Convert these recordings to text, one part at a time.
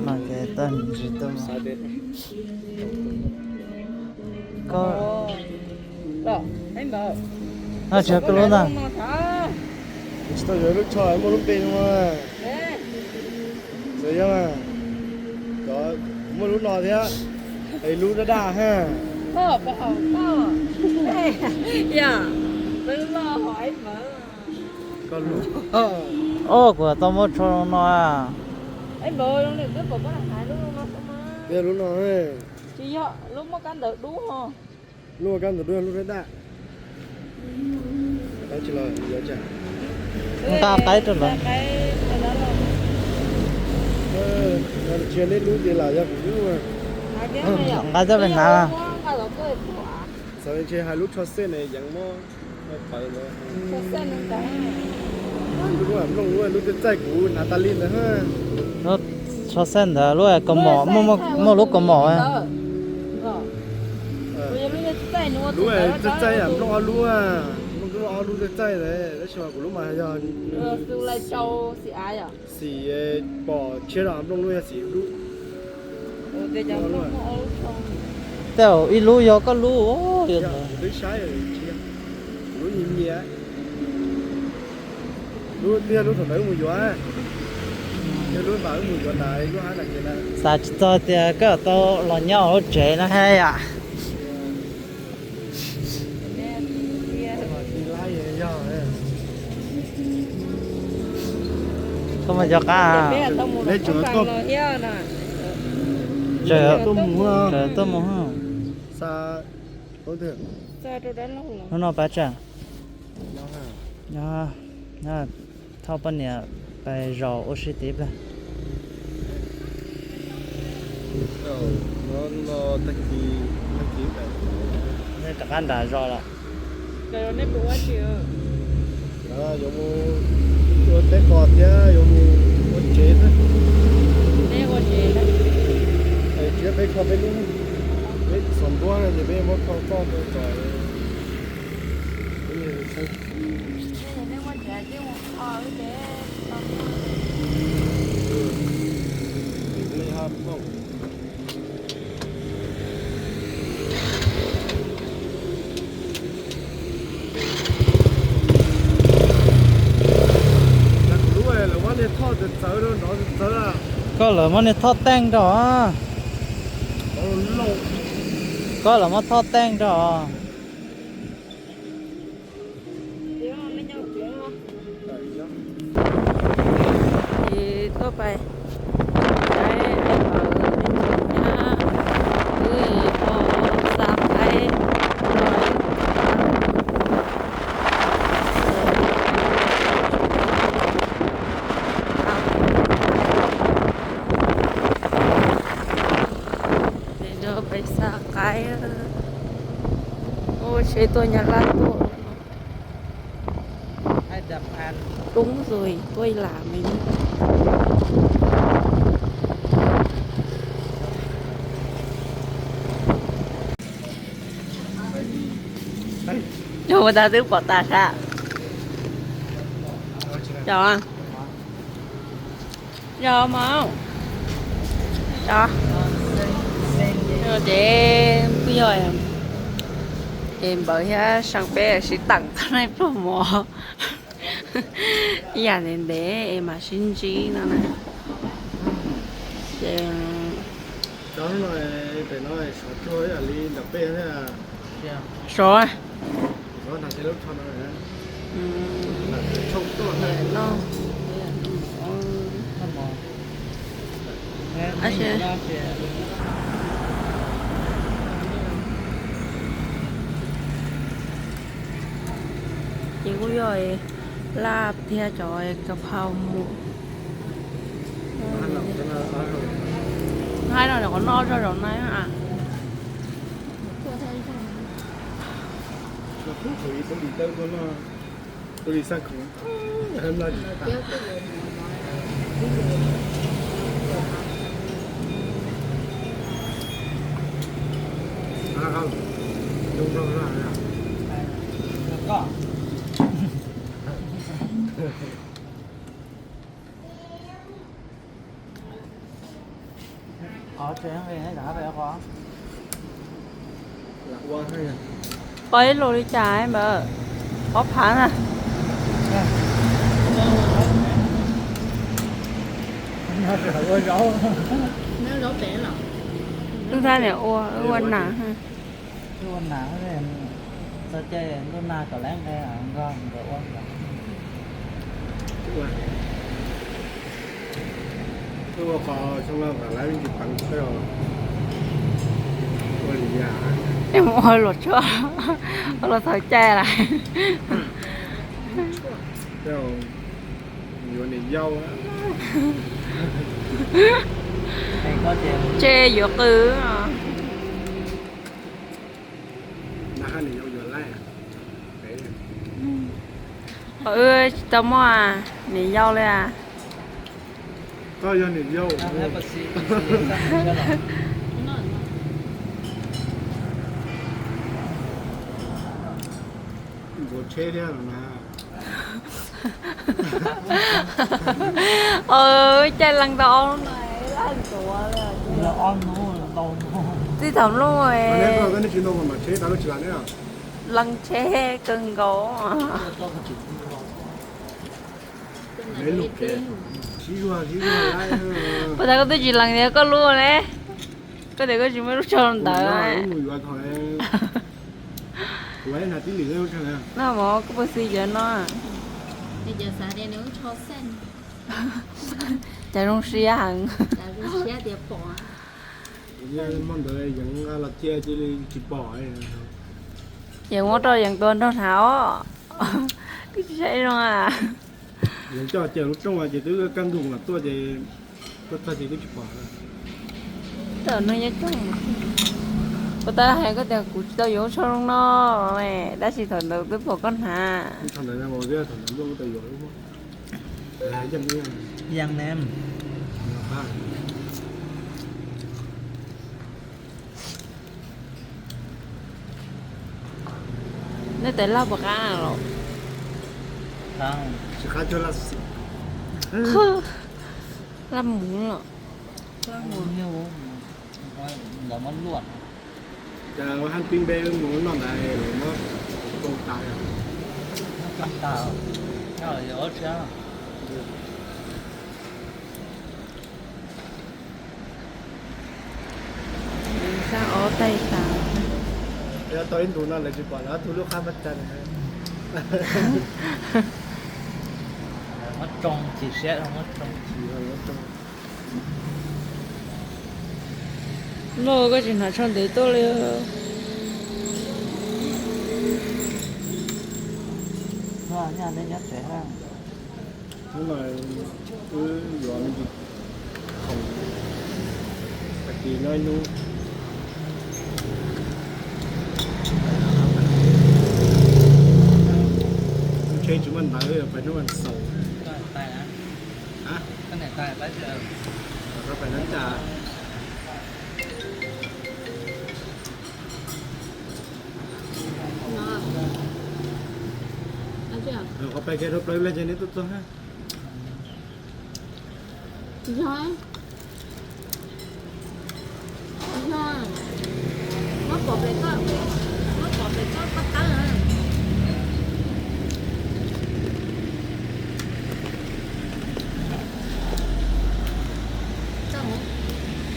No ces tag ntsis tuaj. Koj, no tsis yog koj lub ntag. Tsis tau yuav lub tsho muaj lub npe no. Xav yog mas, cov muaj lub no thiab, es lub daj daj ha. Koj lub. Os, kuv tau muaj tsho no. Lub no, lub kab ntawd dub, lub daj daj. Nqa qaib rau lawv. Tsis yog nej lub ces lam yog kuv lub. Nqa coj pem hnav. Xav ntshe hais lub tsho xej ne yeev mob pawv ntawd. Lub nplooj lub txaij txaij kuv hnav tas li ntawd. Tsho xej ntawd lub kaus mom, muaj lub kaus mom. Lub txaij txaij, nplooj ob lub, nplooj ob lub txaij txaij ntawd, tab sis mas kuv lub mas yog xim pom tshiab rau nplooj lub yog xim dub. Tej zaum ib lub yog koj lub, yog ntawd. Lub nyias nyias, lub twb yog lub thaum ntawd wb mus yuav, yog lub npam wb mus yuav nram lub hab nram kev na. Xav tsis txog tias koj tau los nyob hauv lub tsev no thiab yom. Koj mas cov qab, tseem tuaj mus, tseem tuaj mus. Hnub no pab tsam, thauj poj niam pais zaum ua si tid pliag. Nej rov qab nram zos lawm. Yuav mus ua teb kos thiab yuav mus ua tsev xwb. Tsis peb kho peb lub, peb xaus nruab no ces peb muab kho koj rau kom peb Koj lawv muab niag thoj teej rau. Koj lawv muab thoj teej rau. Ces tuaj pais saib pawg me nyuam nyab, wb ho xa qaib. Ces pais xa qaib. Ua tsheb tuaj Nyab Laj tuaj. Doob zus tuaj ib lam me. Yog ua tas twb pom tas sas. Yog mas, ces kuj yog es npawg thiab Xeeb peb sib teem txog nej pluag mov ib yam ntev ntev es mam sib ntsib no na. Ces sov, ces kuj yog laj thiab cov ka phau mus. Hais no qhov no zog zaum na. Pov ib lus li cas npawg? Ob phav na. Wb thab niam ua, wb ua nas. Ua nas, txog caij ntuj nag kom lawv nqe nrog nkawd ua. Ua luam tshuaj, ua luam txhaum cai lawm. Tse yuav qw. Qhov wb tsis tau muaj niam yau li as. Caij lees tau ob hnub no, txij thaum lub lees tsheb kawg nkaus. Puas tas koj twb tsis lees tias koj lub ne? Koj tias koj tsis muaj lub tsho ntawd. No mov koj puas xis cov no? Cas zoo siab heev. Yeej muab rau yeej tua nrog hnav os. Twb tsis saib zoo a. Yeej coj cia lub rooj ces twb kaj ntug mam tuaj ces tuaj txog ces twb tsis pom. Tawm no nyob rooj. Kuv tab hais koj tias kuv tsis tau yuav lub tsho zoo no, tab sis thaum ntawd twb pom koj hnav. Yeej ne. Nej tais laj puas qab los? Laj mus los. Lawv muab luaj. Cas haj pib npe mus noj ntawd lawv muab tsoo tas. Xab ob taig tas. Yog tau ib ntus no lawv tsis pom lawv ob tug lub qab pab tsa. Muab tsoo chim siab, muab tsoo chim. Muaj koj tsis hnav tsho ntev tuaj li. Hnub no wb yuav me ntsis khoom, tag kis nyob ib hnub. Lub tsheb tsis muaj ntawv, pais hnub vas xaum. Pais nab tsa. Qhov pais kiag rau plaws lawm ces neb tuaj txog na. Yog, yog, muab pom pem koj, muab pom pem koj pab tawb.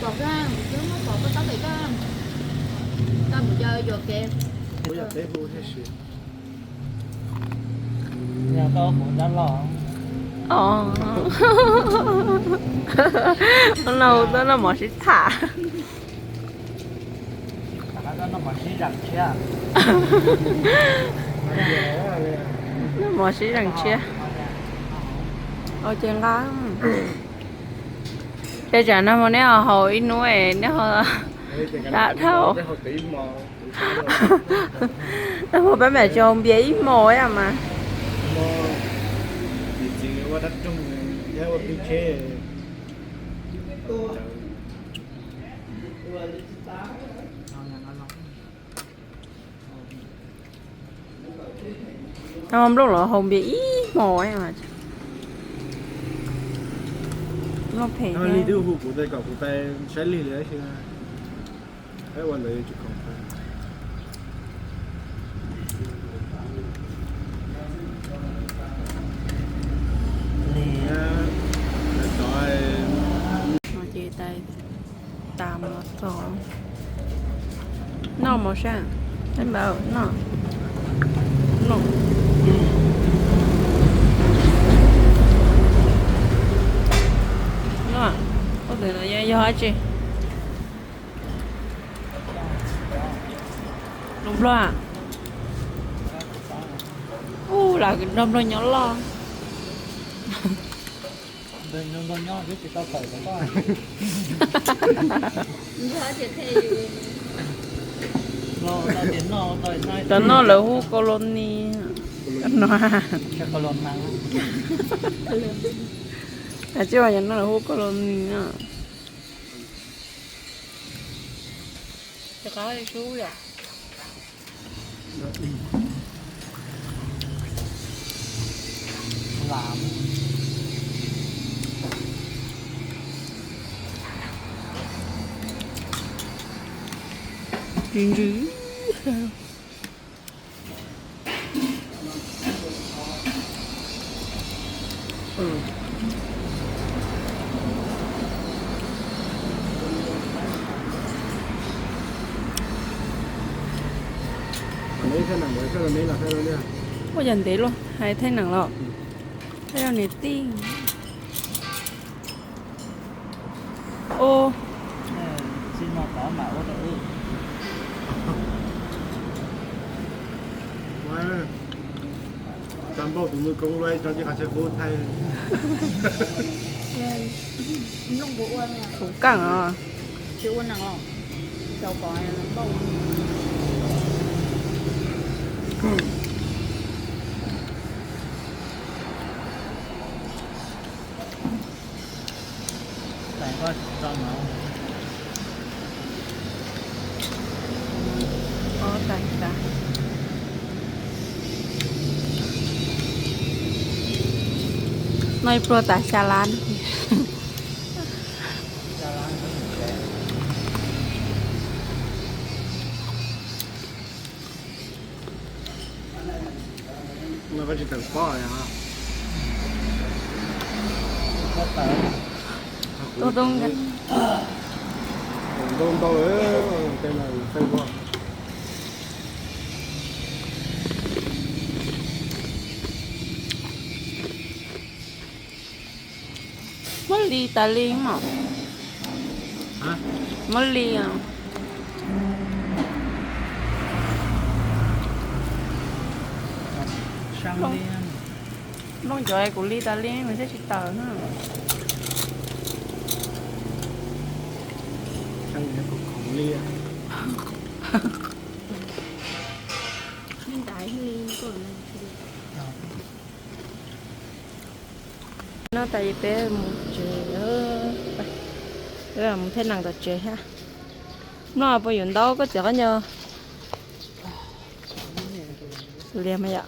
Pom koj, muab pom koj tawb pem koj. Koj mus cov yuam kev. Yog koj hu dab loj. Os, no hu tuaj noj mov sib tham. Noj mov sib zeem tshiab. Ua ces nqa. Ces tsam no mas neb ho haus ib hnub es neb ho dab dhau. Nag hmo peb mam tsis haus npias ib hmos ib yam mas. Nag hmo nplooj los haus npias ib hmos mas. Muaj phem thiab. Lig twb hu kuv tais kom kuv tais saib lig li tab sis ua ntawd tsis khoom tais. Ces tais tas mos txos. Noj mos sab, npawg noj. Noj. Noj, ua ntawm no yog dab tsi? Nplog, nplog. Ub, lam nrog nplog nyob loj. Cov no lawv hu colony no. Tsis, cov no lawv hu colony no. Ua cas ntev luaj, hais thaij neem los? Thaij rau niam tij. Ub, tsis npauj tus mus koob luaj cov tsis qhov tsheb kub thaij. Kuv kaj os. Noj ib pluag tas xya lab. Ntau ntau, tej no thaij ua. Muab li tas li mas. Muab li. Nplooj cov kuv li tas li mas thiaj tsis tawm na. Noj tas peb mus tsev, mus thaij nees tom tsev thiab. Noj puas yuav ntaub koj txiv qab ncaug? Liag mas yom.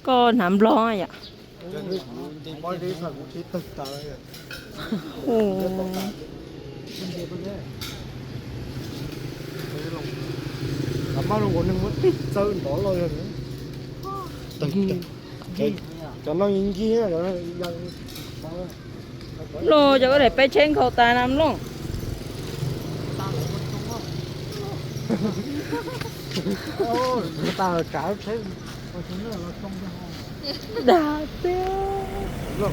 Koj hnav nplog yom. Cov no ncig. Los cov koj daim peb tsheb nkhaus tas na mloog. Dag tiag.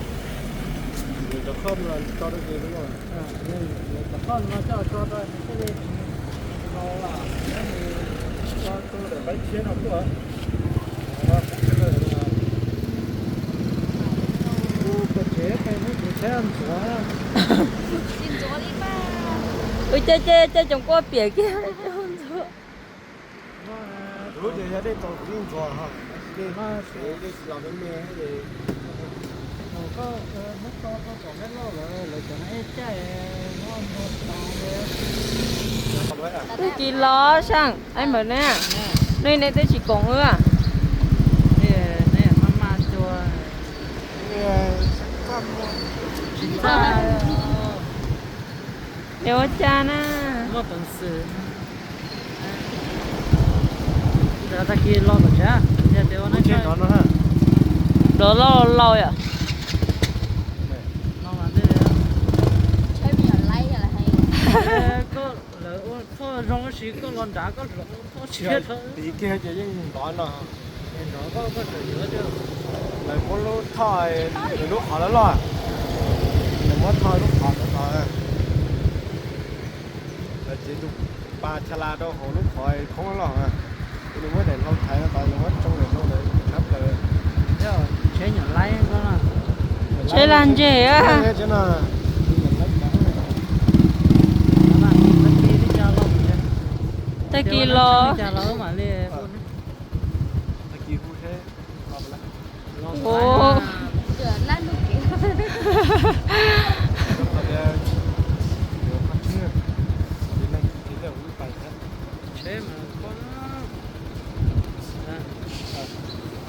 Ua cas cas cas coom kua piam kiag ntxuav. Twb tsis los saib, npawg ne, nej nej twb tsis koom wb. Tsis txaj. Yog ua cas na? Muaj peev xwm. Tag kis los tom tsev, yog tias ua no, dov lauj lauj yom. Koj lawv ua thoj zoo si koj los nrad koj los thoj tsis tau. Pim kiag ces yeej nrov no. Lawv muab lub thoj, lub qhov loj loj, lawv muab thoj lub qhov loj loj. Lawv cev tus pas cha la rau hauv lub qhov khoob loj loj. Nws muab daim hlau thaiv no tod, nws muab tsoo daim hlau ntawd tshab plaws. Tsheb nyuam laib, tsheb lag ntseg. Tag kis los.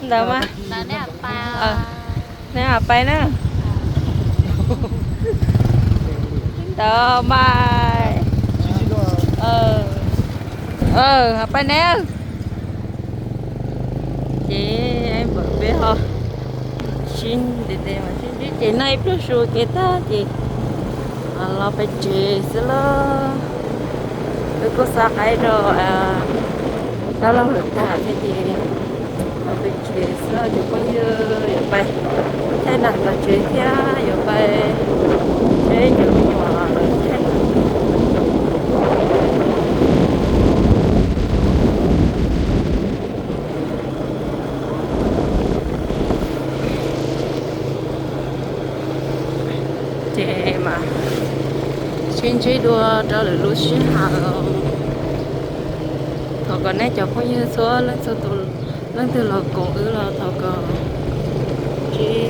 Ntawd mas. Neb pais na. Ntawd mas. Pais neb. Ces peb ho sib ntev tes mas sib ntsib ces noj ib pluag su kev tag ces los pem tsev xwb lauj. Wb kuj xa qaib rau dab laug lawm tag thiab ces los pem tsev xwb lauj. Cov phooj ywg yuav pais thaij nam tom tsev thiab yuav pais seb cov me nyuam thaij nam. Ces mas sib ntsib dua rau lwm lub sij hawm. Thov kom nej cov phooj ywg txhua leej txhua tus, leej twg los koom wb los thov kom ntsib